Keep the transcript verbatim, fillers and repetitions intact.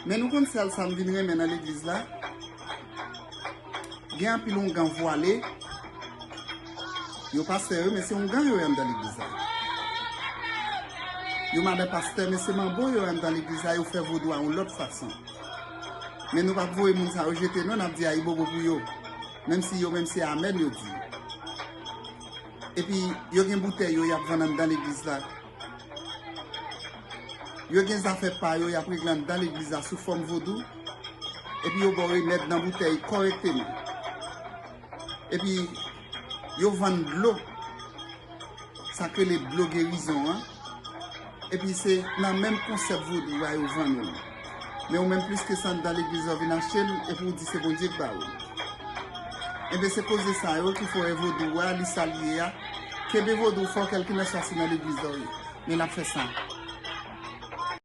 Men nou konn sèl sa m vin renmen nan legliz la. Gen anpil ongan vwale. Yo pastè yo, men se ongan yo ye anndan legliz la. Yo madan pastè, men se manbo yo ye anndan legliz la, yo fè vodou a yon lòt fason. Men nou p ap voye moun sa yo jete non, n ap di ayibobo pou yo. Menm si yo menm se amèn yo di. Epi yo gen boutèy yo y ap vann anndan legliz la. Yo gen zafè pa yo y ap regle anndan legliz la sou fòm vodou. Epi yo ba w remèd nan boutèy kòrèkteman. Epi yo vann dlo. Sa k rele dlo gerizon an. Epi se nan menm konsèp vodou a yo vann ou l. Men ou menm plis ke sa anndan legliz la w vin achte l, epi w di se Bondye k ba ou l. Enben se koze sa yo ki fè w wè vodou a, li sa l ye a. Kenbe vodou fò, kèlkeswa si nan legliz la w ye. Men l ap fè sa.